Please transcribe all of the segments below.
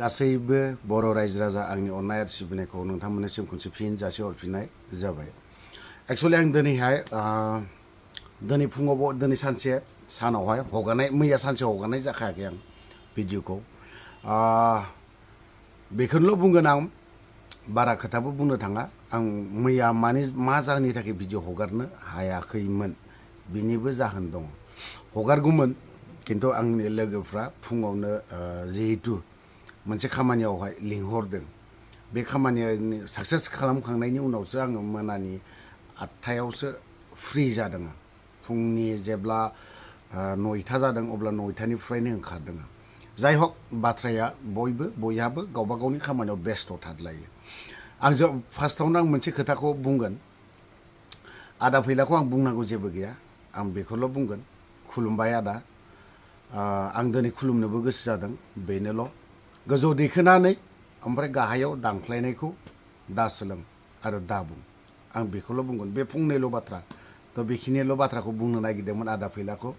गासैबो बर' रायजो राजा आंनि अननाय आरो सिबिनायखौ नोंथांमोननिसिम खनसे फिन जासिहरफिननाय जाबाय। एक्चुअली आं दिनैहाय दिनै फुङाव दिनै सानसे सानावहाय हगारनाय मैया सानसे हगारनाय जाखायाखै आं भिडिअखौ। बेखौनोल' बुंगोन आं बारा खोथाबो बुंनो थाङा। आं मैया मा जाहोननि थाखाय भिडिअ हगारनो हायाखैमोन बिनिबो जाहोन दङ। हगारगौमोन खिन्थु आंनि लोगोफ्रा फुङावनो जिहेतु मोनसे खामानियावहाय लिंहरदों, बे खामानिया साक्सेस खालामखांनायनि उनावसो आङो मोनानि 8टायावसो फ्रि जादों। फुंनि जेब्ला 9टा जादों अब्ला 9टानिफ्रायनो ओंखारदों। जाय हक बाथ्राया बयहाबो गावबा गावनि खामानियाव बेस्थ' थादलायो। आं फार्स्टआवनो आं मोनसे खोथाखौ बुंगोन। आदा फैलाखौ आं बुंनांगौ जेबो गैया, आं बेखौल' बुंगोन। खुलुमबाय आदा, आं दिनै खुलुमनोबो गोसो जादों, बेनोल'। गोजौ दैखोनानै ओमफ्राय गाहायाव दांख्लायनायखौ दा सोलों आरो दा बुं, आं बेखौल' बुंगोन। बे फंनैल' बाथ्रा, थ' बेखिनिल' बाथ्राखौ बुंनो नागिरदोंमोन आदा फैलाखौ।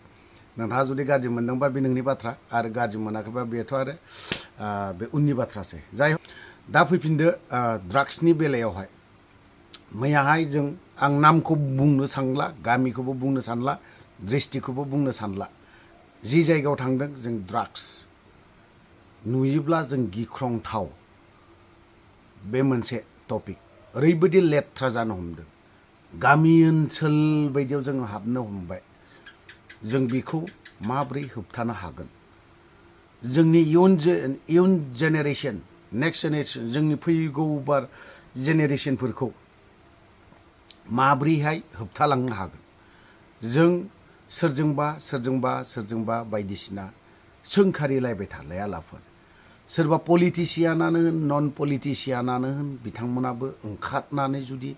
नोंथाङा जुदि गाज्रि मोनदोंबा बे नोंनि बाथ्रा, आरो गाज्रि मोनाखैबा बेथ' आरो बे उननि बाथ्रासै। जाय दा फैफिनदो ड्राग्सनि बेलायावहाय। मैयाहाय आं नामखौ बुंनो सानला, गामिखौबो बुंनो सानला, डिस्ट्रिक्टखौबो बुंनो सानला। जि जायगायाव थांदों जों ड्राग्स नुयोब्ला जों गिख्रंथाव बे मोनसे टपिक ओरैबायदि लेथ्रा जानो हमदों। गामि ओनसोल बायदियाव जों हाबनो हमबाय। जों बेखौ माब्रै होबथानो हागोन? जोंनि इयुन जेनेरेशन, नेक्स्ट जेनेरेशन, जोंनि फैगौ जेनेरेशनफोरखौ माब्रैहाय होबथालांनो हागोन? जों सोरजोंबा बायदिसिना सोंखारिलायबाय थालायालाफोर। सोरबा पलिटिशियानानो होन, नन पलिटिशियानानो होन, बिथांमोनाबो ओंखारनानै जुदि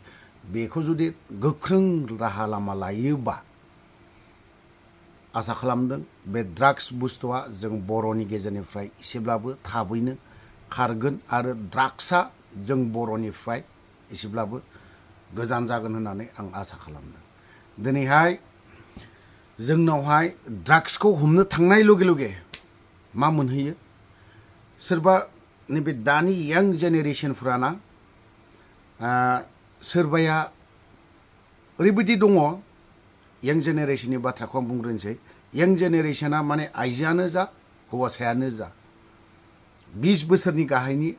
बेखौ जुदि गोख्रों राहा लामा लायोबा, आसा खालामदों बे ड्राग्स बुस्थुआ जों बर'नि गेजेरनिफ्राय एसेब्लाबो थाबैनो खारगोन आरो ड्राग्सआ जों बर'निफ्राय एसेब्लाबो गोजान जागोन होननानै आं आसा खालामदों। दिनैहाय जोंनावहाय ड्राग्सखौ हमनो थांनाय लगे लगे मा मोनहैयो? सोरबा नैबे दानि यां जेनेरेशनफ्राना सोरबाया ओरैबायदि दङ। यां जेनेरेशननि बाथ्राखौ आं बुंग्रोनोसै। यां जेनेरेशना माने आइजोआनो जा हौवासायानो जा 20 बोसोरनि गाहायनि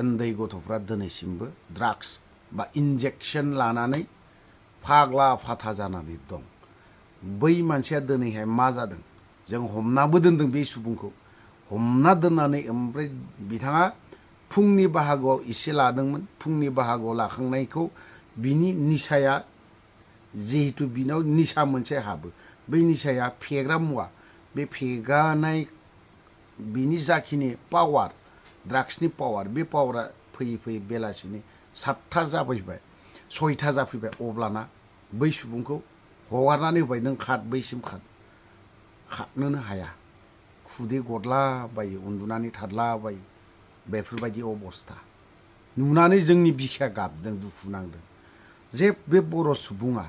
उन्दै गथ'फ्रा दिनैसिमबो ड्राग्स बा इन्जेक्सन लानानै फाग्ला फाथा जानानै दं। बै मानसिया दिनैहाय मा जादों? जों हमनाबो दोनदों बे सुबुंखौ। हमना दोननानै ओमफ्राय बिथाङा फुंनि बाहागोआव एसे लादोंमोन। फुंनि बाहागोआव लाखांनायखौ बिनि निसाया, जिहेतु बिनाव निसा मोनसे हाबो, बै निसाया फेग्रा मुवा। बे फेगानाय बिनि जाखिनि पावार, ड्राग्सनि पावार, बे पावारा फैयै फैयै बेलासिनि 7टा जाफैबाय, 6टा जाफैबाय। अब्लाना बै सुबुंखौ हगारनानै होबाय, नों खार, बैसिम खार। खारनोनो हाया, खुदै गदलाबायो, उन्दुनानै थादलाबायो। बेफोरबायदि अबस्था नुनानै जोंनि बिखाया गाबदों, दुखु नांदों जे बे बर' सुबुङा,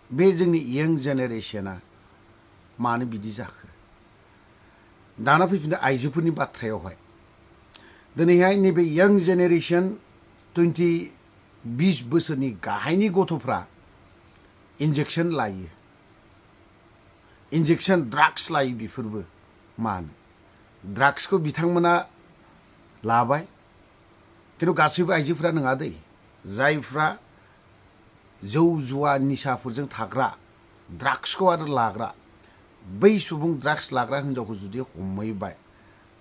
बे जोंनि यां जेनेरेशना मानो बिदि जाखो? दाना फैफिनदो आइजोफोरनि बाथ्रायावहाय। दिनैहाय नैबे यां जेनेरेशन 20 बोसोरनि गाहायनि गथ'फ्रा इन्जेक्सन लायो, इन्जेक्सन ड्राग्स लायो। बेफोरबो मानो? ड्राग्सखौ बिथांमोना लाबाय, खिन्थु गासैबो आइजोफ्रा नङा दै। जायफ्रा जौ जुवा निसाफोरजों थाग्रा, ड्राग्सखौ आरो लाग्रा, बै सुबुं ड्राग्स लाग्रा हिन्जावखौ जुदि हमहैबाय,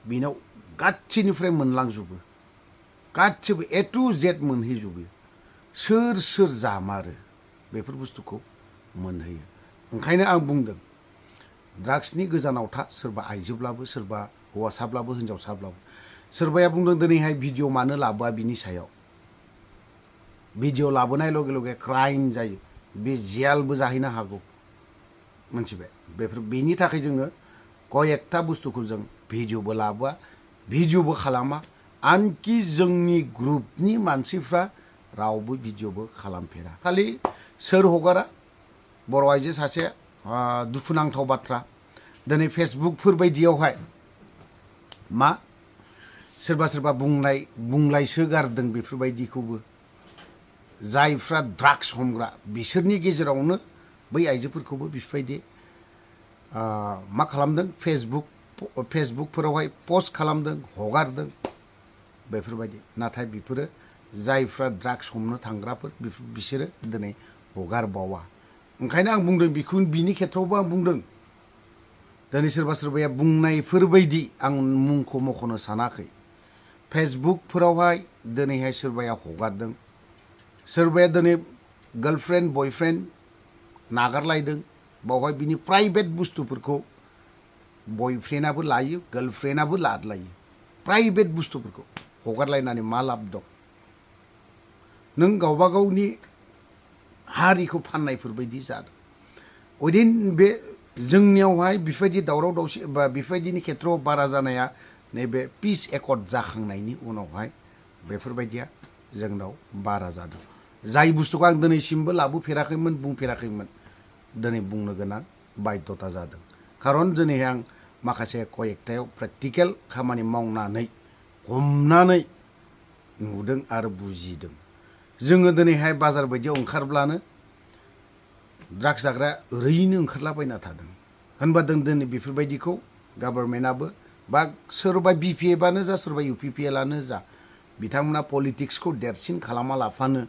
बेनाव गासैनिफ्राय मोनलांजोबो, गासैबो A to Z मोनहैजोबो। सोर जामारो बेफोर बुस्थुखौ मोनहैयो। ओंखायनो आं बुंदों ड्राग्सनि गोजानाव था, सोरबा आइजोब्लाबो, सोरबा हौवासाब्लाबो, हिनजावसाब्लाबो। सोरबाया बुंदों दिनैहाय भिडिअ मानो लाबोआ बिनि सायाव। भिडिअ लाबोनाय लगे लगे क्राइम जायो, बे जेलबो जाहैनो हागौ, मोनथिबाय? बेनि थाखाय जोङो कयेकथा बुस्थुखौ जों भिडिअबो लाबोआ, भिडिअबो खालामा। आनकि जोंनि ग्रुपनि मानसिफ्रा रावबो भिडिअबो खालामफेरा। खालि सोर हगारा? बर' आइजो सासे, दुखुनांथाव बाथ्रा। दिनै फेसबुकफोर बायदियावहाय मा सोरबा सोरबा बुंलायसो गारदों बेफोरबायदिखौबो जायफ्रा ड्राग्स हमग्रा बिसोरनि गेजेरावनो बै आइजोफोरखौबो बेफोरबायदि मा खालामदों फेसबुकफोरावहाय पस्ट खालामदों हगारदों बेफोरबायदि नाथाय बेफोरो जायफ्रा ड्राग्स हमनो थांग्राफोर बिसोरो दिनै हगारबावा ओंखायनो आं बुंदों बेखौ बिनि खेथ्रआवबो आं बुंदों दिनै सोरबा सोरबाया बुंनायफोरबायदि आं मुंखौ मख'नो सानाखै फेसबुकफोरावहाय दिनैहाय सोरबाया हगारदों सोरबाया दिनै गार्लफ्रेन्ड बयफ्रेन्ड नागारलायदों बावहाय बिनि प्राइभेट बुस्थुफोरखौ बयफ्रेन्डआबो लायो गार्लफ्रेन्डआबो लादलायो प्राइभेट बुस्थुफोरखौ हगारलायनानै मा लाब दं नों गावबा गावनि हारिखौ फाननायफोरबायदि जादों उइदिन बे जोंनियावहाय बेफोरबायदि दावराव दावसि बा बेफोरबायदिनि खेथ्रआव बारा जानाया नैबे पिस एकर्ड जाखांनायनि उनावहाय बेफोरबायदिया जोंनाव बारा जादों जाय बुस्थुखौ आं दिनैसिमबो लाबोफेराखैमोन बुंफेराखैमोन दिनै बुंनो गोनां बाध्यता जादों खारन दिनैहाय आं माखासे कयेकटायाव प्रेक्टिकेल खामानि मावनानै हमनानै नुदों आरो बुजिदों जोङो दिनैहाय बाजार बायदियाव ओंखारब्लानो ड्राग्स जाग्रा ओरैनो ओंखारलाबायना थादों होनबा दिनै बेफोरबायदिखौ गभर्नमेन्टआबो बा सोरबा बिपिएफआनो जा सोरबा इउपिपिएलआनो जा बिथांमोना पलिटिक्सखौ देरसिन खालामा लाफानो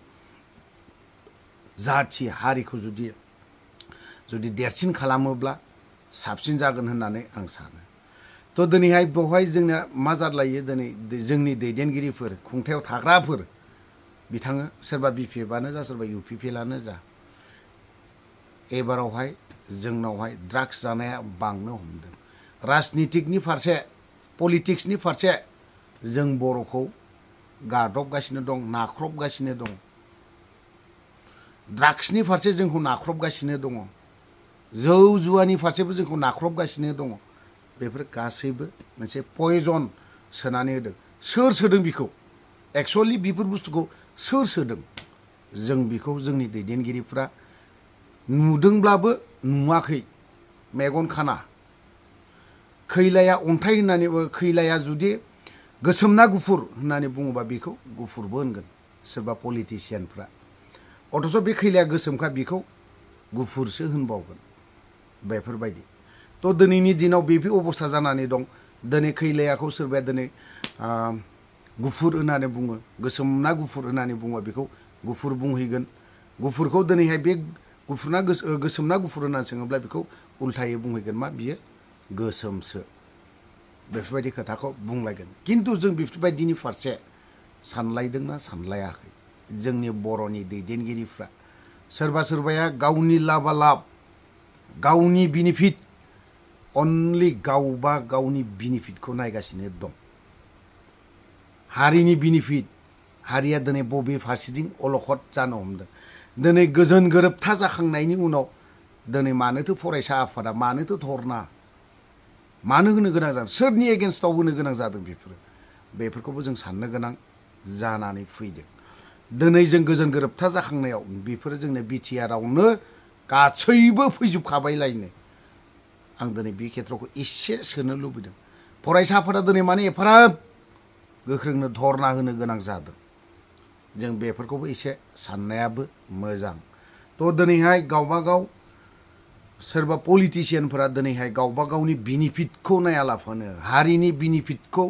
जाथि हारिखौ जुदि देरसिन खालामोब्ला साबसिन जागोन होननानै आं सानो थ' दिनैहाय बेवहाय जोंना मा जादलायो दिनै जोंनि दैदेनगिरिफोर खुंथायाव थाग्राफोर बिथाङा सोरबा बिपिएफआनो जा सोरबा इउपिपिएलआनो जा एबारावहाय जोंनावहाय ड्राग्स जानाया बांनो हमदों राजनितिकनि फारसे पलिटिक्सनि फारसे जों बर'खौ गादबगासिनो दं नाख्रबगासिनो दं ड्राग्सनि फारसे जोंखौ नाख्रबगासिनो दङ जौ जुवानि फारसेबो जोंखौ नाख्रबगासिनो दङ बेफोर गासैबो मोनसे पयजन सोनानै होदों सोर सोदों बिखौ एक्चुअलि बेफोर बुस्थुखौ सोर सोदों जों बिखौ जोंनि दैदेनगिरिफ्रा नुदोंब्लाबो नुवाखै मेगन खाना खैलाया अन्थाइ होननानै खैलाया जुदि गोसोम ना गुफुर होननानै बुङोबा बेखौ गुफुरबो होनगोन सोरबा पलिटिसियानफ्रा अथच बे खैलाया गोसोमखा बेखौ गुफुरसो होनबावगोन बेफोरबायदि थ' दिनैनि दिनाव बेफोर अबस्था जानानै दं दिनै खैलायाखौ सोरबाया दिनै गुफुर होननानै बुङो गोसोम ना गुफुर होननानै बुङो बेखौ गुफुर बुंहैगोन गुफुरखौ दिनैहाय बे गोसोम ना गुफुर होननानै सोङोब्ला बेखौ उल्थायै बुंहैगोन मा बियो गोसोमसो बेफोरबायदि खोथाखौ बुंलायगोन खिन्थु जों बेफोरबायदिनि फारसे सानलायदोंना सानलायाखै जोंनि बर'नि दैदेनगिरिफ्रा सोरबा सोरबाया गावनि लाबालाब गावनि बेनिफिट अनलि गावबा गावनि बेनिफिटखौ नायगासिनो दं हारिनि बेनिफिट हारिया दिनै बबे फारसेथिं अलखद जानो हमदों दिनै गोजोन गोरोबथा जाखांनायनि उनाव दिनै मानोथो फरायसा आफादा मानोथो धरना मानो होनो गोनां जादों सोरनि एगेन्स्टआव होनो गोनां जादों बेफोरखौबो जों साननो गोनां जानानै फैदों दिनै जों गोजोन गोरोबथा जाखांनायाव बेफोरो जोंनो बिटिआरआवनो गासैबो फैजोबखाबायलायनो आं दिनै बे खेथ्रखौ एसे सोनो लुबैदों फरायसा आफादा दिनै मानो एफाराब गोख्रोंनो धरना होनो गोनां जादों जों बेफोरखौबो एसे साननायाबो मोजां थ' दिनैहाय गावबा गाव सोरबा पलिटिसियानफोरा दिनैहाय गावबा गावनि बेनिफिटखौ नायालाफानो हारिनि बेनिफिटखौ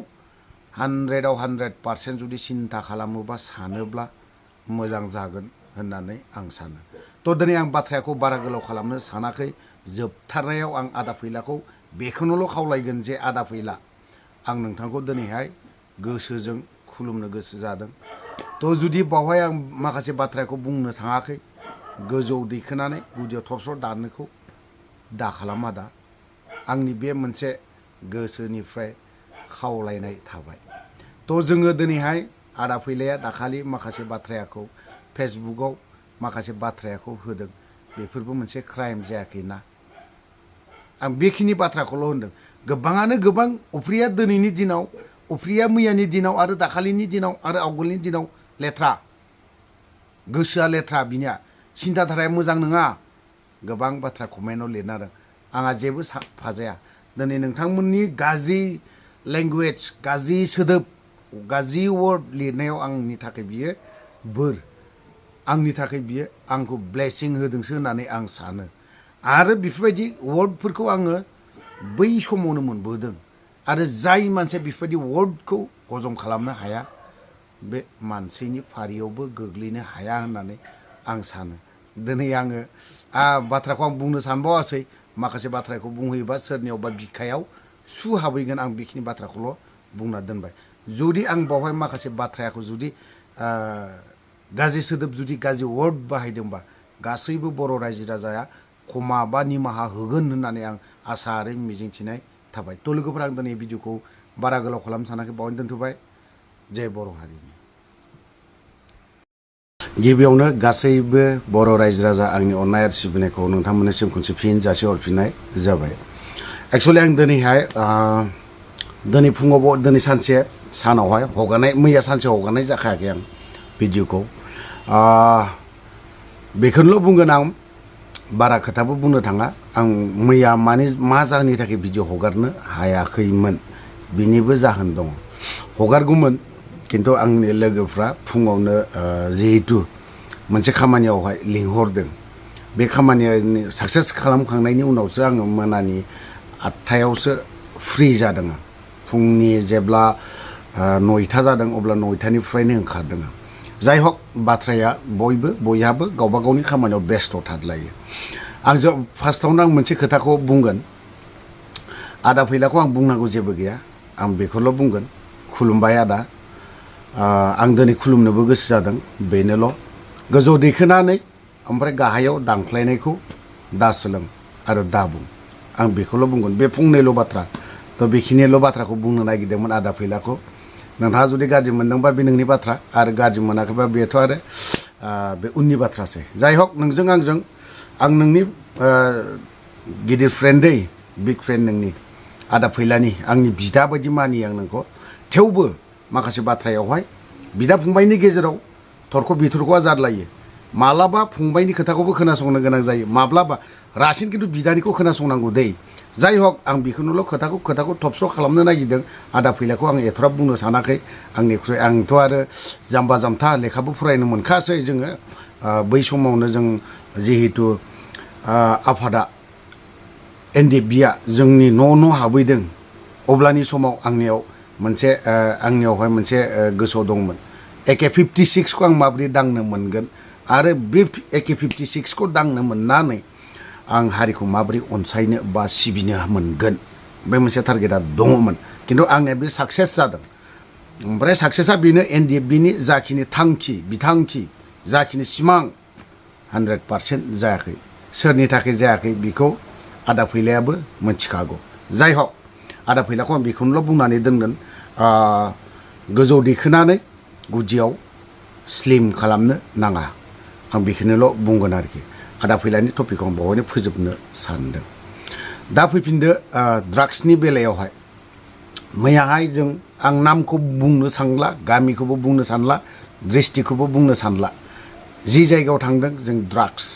100% जुदि सिन्था खालामोबा सानोब्ला मोजां जागोन होननानै आं सानो थ' दिनै आं बाथ्राखौ बारा गोलाव खालामनो सानाखै जोबथारनायाव आं आदा फैलाखौ बेखौनोल' खावलायगोन जे आदा फैला आं नोंथांखौ दिनैहाय गोसोजों खुलुमनो गोसो जादों थ' जुदि बावहाय आं माखासे बाथ्राखौ बुंनो थाङाखै गोजौ दैखोनानै गुदियाव थबस्र' दाननोखौ दा खालाम आदा आंनि बे मोनसे गोसोनिफ्राय खावलायनाय थाबाय थ' जोङो दिनैहाय आदा फैलाया दाखालि माखासे बाथ्राखौ फेसबुकाव माखासे बाथ्राखौ होदों बेफोरबो मोनसे क्राइम जायाखैना आं बेखिनि बाथ्राखौल' होनदों गोबाङानो गोबां अफ्रिया दिनैनि दिनाव अफ्रिया मैयानि दिनाव आरो दाखालिनि दिनाव आरो आवगोलनि दिनाव लेथ्रा गोसोआ लेथ्रा बिनिया सिन्थाधाराया मोजां नङा गोबां बाथ्रा कमेन्टआव लिरना दं आंहा जेबो फाजाया दिनै नोंथांमोननि गाज्रि लेंगुवेज गाज्रि सोदोब गाज्रि वर्ड लिरनायाव आंनि थाखाय बियो बोर आंनि थाखाय बियो आंखौ ब्लेसिं होदोंसो होननानै आं सानो आरो बेफोरबायदि वर्डफोरखौ आङो बै समावनो मोनबोदों आरो जाय मानसिया बेफोरबायदि वर्डखौ हजम खालामनो हाया बे मानसिनि फारियावबो गोग्लैनो हाया होननानै आं सानो दिनै आङो बाथ्राखौ आं बुंनो सानबावासै माखासे बाथ्राखौ बुंहैयोबा सोरनियावबा बिखायाव सु हाबहैगोन आं बेखिनि बाथ्राखौल' बुंना दोनबाय जुदि आं बावहाय माखासे बाथ्राखौ जुदि गाज्रि सोदोब जुदि गाज्रि वर्ड बाहायदोंबा गासैबो बर' रायजो राजाया क्षमा बा निमाहा होगोन होननानै आं आसा आरो मिजिंथिनाय थाबाय थ' लोगोफोरा आं दिनै भिडिअखौ बारा गोलाव खालामनो सानाखै बावनो दोनथ'बाय जय बर' हारिनि गिबियावनो गासैबो बर' रायजो राजा आंनि अननाय आरो सिबिनायखौ नोंथांमोननिसिम खनसे फिन जासिहरफिननाय जाबाय एक्सुवेलि आं दिनैहाय दिनै फुङाव दिनै सानसे सानावहाय हगारनाय मैया सानसे हगारनाय जाखायाखै आं भिडिअखौ बेखौनोल' बुंगोन आं बारा खोथाबो बुंनो थाङा आं मैया मा जाहोननि थाखाय भिडिअ हगारनो हायाखैमोन बिनिबो जाहोन दङ हगारगौमोन खिन्थु आंनि लोगोफ्रा फुङावनो जिहेतु मोनसे खामानियावहाय लिंहरदों बे खामानिया साक्सेस खालामखांनायनि उनावसो आङो मोनानि 8टायावसो फ्रि जादों आं फुंनि जेब्ला 9टा जादों अब्ला 9टानिफ्रायनो ओंखारदों आं जाय हक बाथ्राया बयहाबो गावबा गावनि खामानियाव बेस्थ' थादलायो आं फार्स्टआवनो आं मोनसे खोथाखौ बुंगोन आदा फैलाखौ आं बुंनांगौ जेबो गैया आं बेखौल' बुंगोन खुलुमबाय आदा आं दिनै खुलुमनोबो गोसो जादों बेनोल' गोजौ दैखोनानै ओमफ्राय गाहायाव दांख्लायनायखौ दा सोलों आरो दा बुं आं बेखौल' बुंगोन बे फंनैल' बाथ्रा थ' बेखिनिल' बाथ्राखौ बुंनो नागिरदोंमोन आदा फैलाखौ नोंथाङा जुदि गाज्रि मोनदोंबा बे नोंनि बाथ्रा आरो गाज्रि मोनाखैबा बेथ' आरो बे उननि बाथ्रासै जाय हक नोंजों आंजों आं नोंनि गिदिर फ्रेन्ड दै बिग फ्रेन्ड नोंनि आदा फैलानि आंनि बिदा बायदि मानियो आं नोंखौ थेवबो माखासे बाथ्रायावहाय बिदा फंबायनि गेजेराव थरख' बिथरख'आ जादलायो माब्लाबा फंबायनि खोथाखौबो खोनासंनो गोनां जायो माब्लाबा रासिन खिन्थु बिदानिखौ खोनासंनांगौ दै जाय हक आं बेखौनोल' खोथाखौ थबस्र' खालामनो नागिरदों आदा फैलाखौ आं एथ'राब बुंनो सानाखै आंनिख्रुइ आंथ' आरो जाम्बा जाम्था लेखाबो फरायनो मोनखासै जोङो बै समावनो जों जिहेतु आफादा एनडिएफबिआ जोंनि न' हाबैदों अब्लानि समाव आंनियावहाय मोनसे गोसोआव दंमोन AK-56खौ आं माबोरै दांनो मोनगोन आरो बे AK-56खौ दांनो मोननानै आं हारिखौ माबोरै अनसायनो बा सिबिनो मोनगोन बे मोनसे टारगेटआ दङमोन खिन्थु आंनिया बे साक्सेस जादों ओमफ्राय साक्सेसआ बेनो एनडिएफबिनि जाखिनि बिथांखि जाखिनि सिमां 100% जायाखै सोरनि थाखाय जायाखै बेखौ आदा फैलायाबो मिथिखागौ जाय हक आदा फैलाखौ आं बेखौनोल' बुंनानै दोनगोन गोजौ दैखोनानै गुदियाव स्लिम खालामनो नाङा आं बेखौनोल' बुंगोन आरोखि आदा फैलानि टपिकखौ आं बेवहायनो फोजोबनो सानदों दा फैफिनदो ड्राग्सनि बेलायावहाय मैयाहाय आं नामखौ बुंनो सानला गामिखौबो बुंनो सानला डिस्ट्रिक्टखौबो बुंनो सानला जि जायगायाव थांदों जों ड्राग्स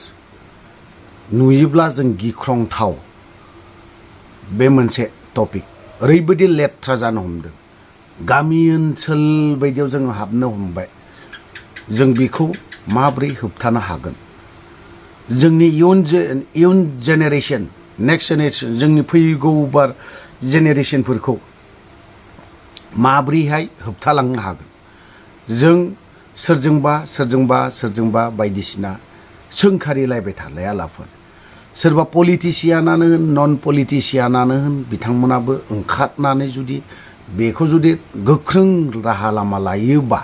नुयोब्ला जों गिख्रंथाव बे मोनसे टपिक ओरैबायदि लेथ्रा जानो हमदों गामि ओनसोल बायदियाव जों हाबनो हमबाय जों बेखौ माबोरै होबथानो हागोन जोंनि इयुन जेनेरेशन नेक्स्ट जेनेरेशन जोंनि फैगौ जेनेरेशनफोरखौ माबोरैहाय होबथालांनो हागोन जों सोरजोंबा बायदिसिना सोंखारिलायबाय थालायालाफोर सोरबा पलिटिशियानानो होन नन पलिटिशियानानो होन बिथांमोनाबो ओंखारनानै जुदि बेखौ जुदि गोख्रों राहा लामा लायोबा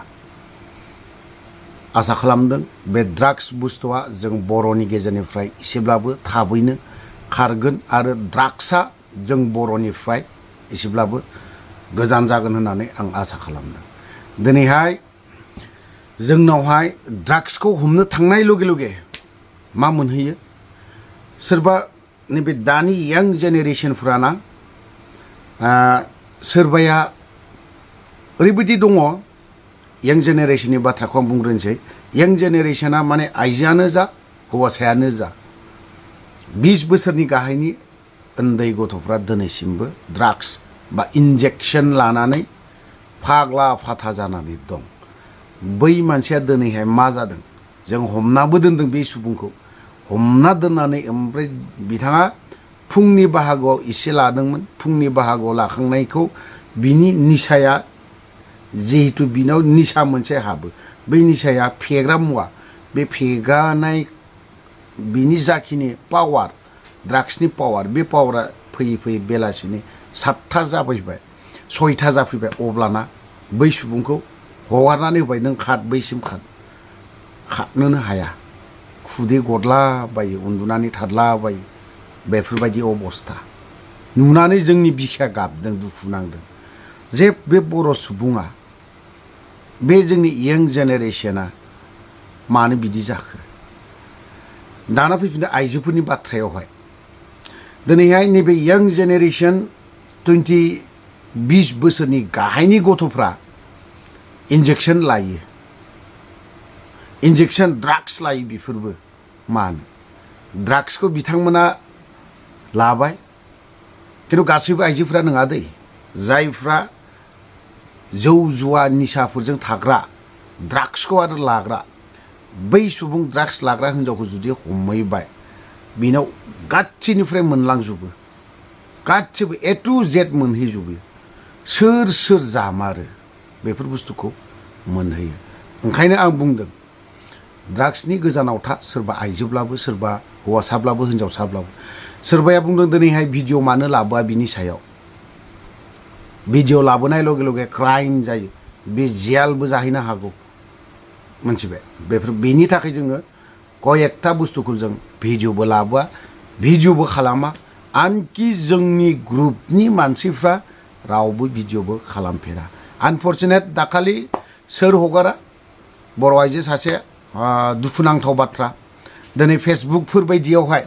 आसा खालामदों बे ड्राग्स बुस्थुआ जों बर'नि गेजेरनिफ्राय एसेब्लाबो थाबैनो खारगोन आरो ड्राग्सआ जों बर'निफ्राय एसेब्लाबो गोजान जागोन होननानै आं आसा खालामदों दिनैहाय जोंनावहाय ड्राग्सखौ हमनो थांनाय लगे लगे मा मोनहैयो सोरबा नैबे दानि यां जेनेरेशनफोराना सोरबाया ओरैबायदि दङ यां जेनेरेशननि बाथ्राखौ आं बुंग्रोनोसै यां जेनेरेशना माने आइजोआनो जा हौवासायानो जा 20 बोसोरनि गाहायनि उन्दै गथ'फ्रा दिनैसिमबो ड्राग्स बा इन्जेक्सन लानानै फाग्ला फाथा जानानै दं बै मानसिया दिनैहाय मा जादों जों हमनाबो दोनदों बे सुबुंखौ हमना दोननानै ओमफ्राय बिथाङा फुंनि बाहागोआव एसे लादोंमोन फुंनि बाहागोआव लाखांनायखौ बिनि निसाया जिहेतु बिनाव निसा मोनसे हाबो बै निसाया फेग्रा मुवा बे फेगानाय बिनि जाखिनि पावार ड्राग्सनि पावार बे पावारा फैयै फैयै बेलासिनि 7टा जाफैबाय 6टा जाफैबाय अब्लाना बै सुबुंखौ हगारनानै होबाय नों खात बैसिम खातनोनो हाया खुदै गदलाबायो उन्दुनानै थादलाबायो बेफोरबायदि अबस्था नुनानै जोंनि बिखाया गाबदों दुखु नांदों जे बे बर' सुबुङा बे जोंनि यं जेनेरेशना मानो बिदि जाखो दाना फैफिनदों आइजोफोरनि बाथ्रायावहाय दिनैहाय नैबे यं जेनेरेशन 20 बोसोरनि गाहायनि गथ'फ्रा इन्जेक्शन लायो इन्जेक्शन ड्राग्स लायो बेफोरबो मानो ड्राग्सखौ बिथांमोना लाबाय खिन्थु गासैबो आइजोफोरा नङा दै जायफ्रा जौ जुवा निसाफोरजों थाग्रा ड्राग्सखौ आरो लाग्रा बै सुबुं ड्राग्स लाग्रा हिन्जावखौ जुदि हमहैबाय बिनाव गासैनिफ्राय मोनलांजोबो गासैबो A to Z मोनहैजोबो सोर सोर जामारो बेफोर बुस्थुखौ मोनहैयो ओंखायनो आं बुंदों ड्राग्सनि गोजानाव था सोरबा आइजोब्लाबो सोरबा हौवासाब्लाबो हिन्जावसाब्लाबो सोरबाया बुंदों दिनैहाय भिडिअ मानो लाबोआ बिनि सायाव भिडिअ लाबोनाय लगे लगे क्राइम जायो बे जेलबो जाहैनो हागौ मोनथिबाय बेफोर बेनि थाखाय जोङो कयेकथा बुस्थुखौ जों भिडिअबो लाबोआ भिडिअबो खालामा आनकि जोंनि ग्रुपनि मानसिफ्रा रावबो भिडिअबो खालामफेरा आनफर्चुनेट दाखालि सोर हगारा बर' आइजो सासे दुखुनांथाव बाथ्रा दिनै फेसबुकफोर बायदियावहाय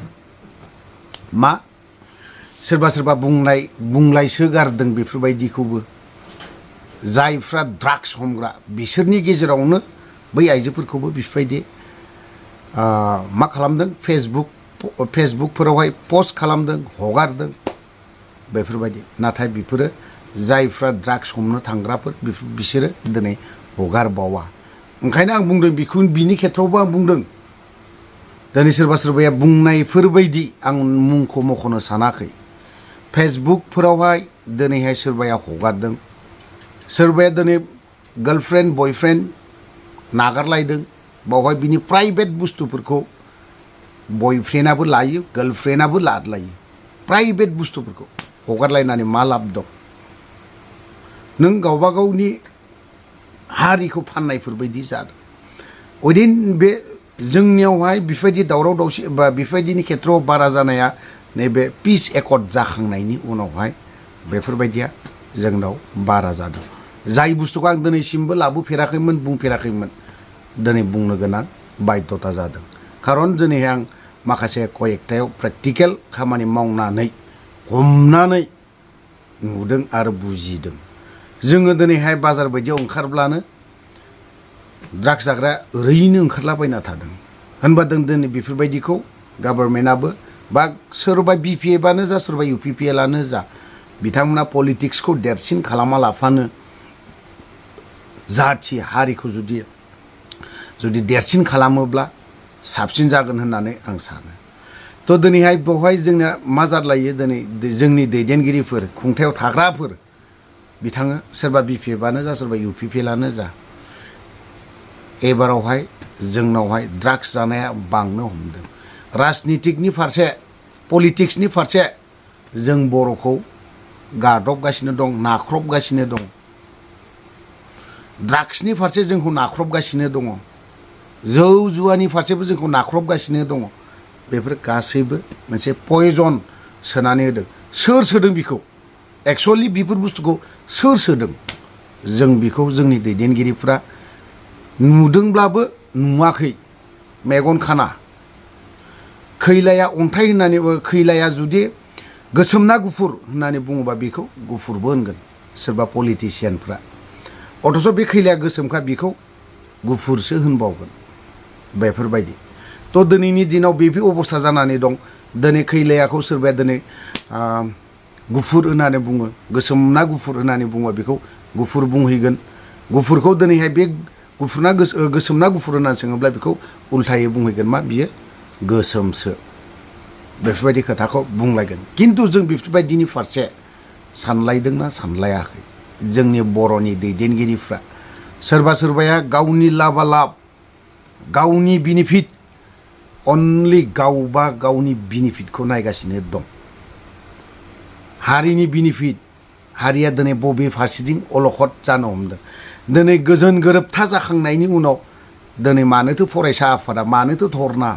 मा सोरबा सोरबा बुंलायसो गारदों बेफोरबायदिखौबो जायफ्रा ड्राग्स हमग्रा बिसोरनि गेजेरावनो बै आइजोफोरखौबो बेफोरबायदि मा खालामदों फेसबुकफोरावहाय पस्ट खालामदों हगारदों बेफोरबायदि नाथाय बेफोरो जायफ्रा ड्राग्स हमनो थांग्राफोर बिसोरो दिनै हगारबावा ओंखायनो आं बुंदों बेखौ बिनि खेथ्रआवबो आं बुंदों दिनै सोरबा सोरबाया बुंनायफोरबायदि आं मुंखौ मख'नो सानाखै फेसबुकफोरावहाय दिनैहाय सोरबाया हगारदों सोरबाया दिनै गार्लफ्रेन्ड बयफ्रेन्ड नागारलायदों बावहाय बिनि प्राइभेट बुस्थुफोरखौ बयफ्रेन्डआबो लायो गार्लफ्रेन्डआबो लादलायो प्राइभेट बुस्थुफोरखौ हगारलायनानै मा लाब दं नों गावबा गावनि हारिखौ फाननायफोरबायदि जादों उइदिन बे जोंनियावहाय बेफोरबायदि दावराव दावसि बा बेफोरबायदिनि खेथ्रआव बारा जानाया नैबे पिस एकर्ड जाखांनायनि उनावहाय बेफोरबायदिया जोंनाव बारा जादों जाय बुस्थुखौ आं दिनैसिमबो लाबोफेराखैमोन बुंफेराखैमोन दिनै बुंनो गोनां बाध्यता जादों खारन दिनैहाय आं माखासे कयेकटायाव प्रेक्टिकेल खामानि मावनानै हमनानै नुदों आरो बुजिदों जोङो दिनैहाय बाजार बायदियाव ओंखारब्लानो ड्राग्स जाग्रा ओरैनो ओंखारलाबायना थादों होनबा जों दिनै बेफोरबायदिखौ गभर्नमेन्टआबो बा सोरबा BPFआनो जा सोरबा UPPLआनो जा बिथांमोना पलिटिक्सखौ देरसिन खालामा लाफानो जाथि हारिखौ जुदि देरसिन खालामोब्ला साबसिन जागोन होननानै आं सानो थ' दिनैहाय बेवहाय जोंना मा जादलायो दिनै जोंनि दैदेनगिरिफोर खुंथायाव थाग्राफोर बिथाङा सोरबा BPFआनो जा सोरबा UPPLआनो जा एबारावहाय जोंनावहाय ड्राग्स जानाया बांनो हमदों राजनितिकनि फारसे पलिटिक्सनि फारसे जों बर'खौ गादबगासिनो दं नाख्रबगासिनो दं ड्राग्सनि फारसे जोंखौ नाख्रबगासिनो दङ जौ जुवानि फारसेबो जोंखौ नाख्रबगासिनो दङ बेफोर गासैबो मोनसे पयजन सोनानै होदों सोर सोदों बेखौ एक्चुअलि बेफोर बुस्थुखौ सोर सोदों जों बेखौ जोंनि दैदेनगिरिफ्रा नुदोंब्लाबो नुवाखै मेगन खाना खैलाया अन्थाइ होननानै खैलाया जुदि गोसोम ना गुफुर होननानै बुङोबा बेखौ गुफुरबो होनगोन सोरबा पलिटिशियानफ्रा अथच बे खैलाया गोसोमखा बेखौ गुफुरसो होनबावगोन बेफोरबायदि थ' दिनैनि दिनाव बेबो अबस्था जानानै दं दिनै खैलायाखौ सोरबाया दिनै गुफुर होननानै बुङो गोसोम ना गुफुर होननानै बुङो बेखौ गुफुर बुंहैगोन गुफुरखौ दिनैहाय बे गुफुरना गोसोमना गुफुर होननानै सोङोब्ला बेखौ उल्थायै बुंहैगोन मा बियो गोसोमसो बेफोरबायदि खोथाखौ बुंलायगोन खिन्थु जों बेफोरबायदिनि फारसे सानलायदोंना सानलायाखै जोंनि बर'नि दैदेनगिरिफ्रा सोरबा सोरबाया गावनि लाबालाब गावनि बेनिफिट अनलि गावबा गावनि बेनिफिटखौ नायगासिनो दं हारिनि बेनिफिट हारिया दिनै बबे फारसेथिं अलखद जानो हमदों दिनै गोजोन गोरोबथा जाखांनायनि उनाव दिनै मानोथो फरायसा आफादा मानोथो धरना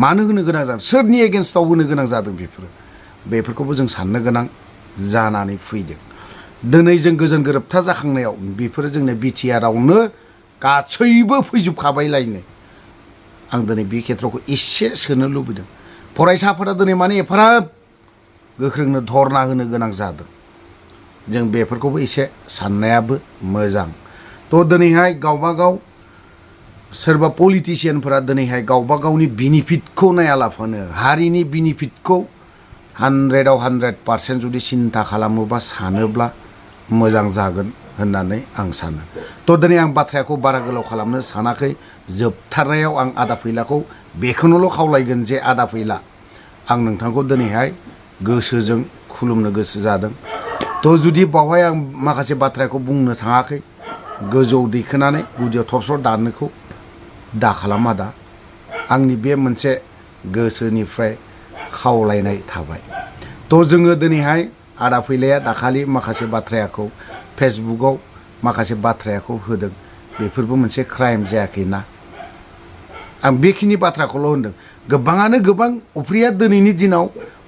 मानो होनो गोनां जादों सोरनि एगेन्स्टआव होनो गोनां जादों बेफोरखौबो जों साननो गोनां जानानै फैदों दिनै जों गोजोन गोरोबथा जाखांनायाव बेफोरो जोंनो बिटिआरआवनो गासैबो फैजोबखाबायलायनो आं दिनै बे खेत्रखौ एसे सोनो लुबैदों फरायसाफोरा दिनै माने एफाराब गोख्रोंनो धरना होनो गोनां जादों जों बेफोरखौबो एसे साननायाबो मोजां थ' दिनैहाय गावबा गाव सोरबा पलिटिशियानफोरा दिनैहाय गावबा गावनि बेनिफिटखौ नायालाफानो हारिनि बेनिफिटखौ 100आव 100% जुदि सिन्था खालामोबा सानोब्ला मोजां जागोन होननानै आं सानो थ' दिनै आं बाथ्राखौ बारा गोलाव खालामनो सानाखै जोबथारनायाव आं आदा फैलाखौ बेखौनोल' खावलायगोन जे आदा फैला आं नोंथांखौ दिनैहाय गोसोजों खुलुमनो गोसो जादों थ' जुदि बावहाय आं माखासे बाथ्राखौ बुंनो थाङाखै गोजौ दैखोनानै गुदियाव थबस्र' दाननोखौ दा खालामा दा आंनि बे मोनसे गोसोनिफ्राय खावलायनाय थाबाय थ' जोङो दिनैहाय आदा फैलाया दाखालि माखासे बाथ्राखौ फेसबुकआव माखासे बाथ्राखौ होदों बेफोरबो मोनसे क्राइम जायाखैना आं बेखिनि बाथ्राखौल' होनदों गोबाङानो गोबां अफ्रिया दिनैनि दिनाव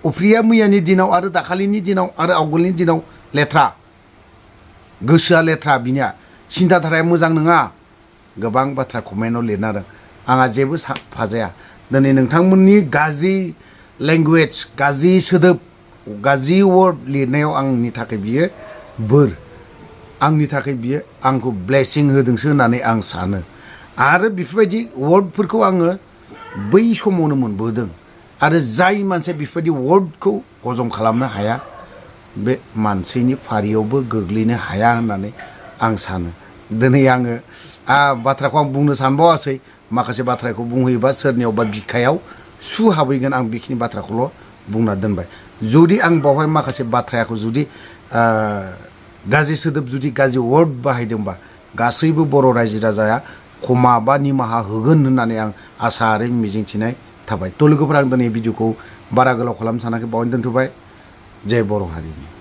अफ्रिया मैयानि दिनाव आरो दाखालिनि दिनाव आरो आवगोलनि दिनाव लेथ्रा गोसोआ लेथ्रा बिनिया सिन्थाधाराया मोजां नङा गोबां बाथ्रा कमेन्टआव लिरना दं आंहा जेबो फाजाया दिनै नोंथांमोननि गाज्रि लेंगुवेज गाज्रि सोदोब गाज्रि वर्ड लिरनायाव आंनि थाखाय बियो बोर आंनि थाखाय बियो आंखौ ब्लेसिं होदोंसो होननानै आं सानो आरो बेफोरबायदि वर्डफोरखौ आङो बै समावनो मोनबोदों आरो जाय मानसिया बेफोरबायदि वर्डखौ हजम खालामनो हाया बे मानसिनि फारियावबो गोग्लैनो हाया होननानै आं सानो दिनै आङो बाथ्राखौ आं बुंनो सानबावासै माखासे बाथ्राखौ बुंहैयोबा सोरनियावबा बिखायाव सु हाबहैगोन आं बेखिनि बाथ्राखौल' बुंना दोनबाय जुदि आं बावहाय माखासे बाथ्राखौ जुदि गाज्रि सोदोब जुदि गाज्रि वर्ड बाहायदोंबा गासैबो बर' रायजो राजाया क्षमा बा निमाहा होगोन होननानै आं आसा आरो मिजिंथिनाय थाबाय थ' लोगोफोरा आं दिनै भिडिअखौ बारा गोलाव खालामनो सानाखै बावनो दोनथ'बाय जय बर' हारिनि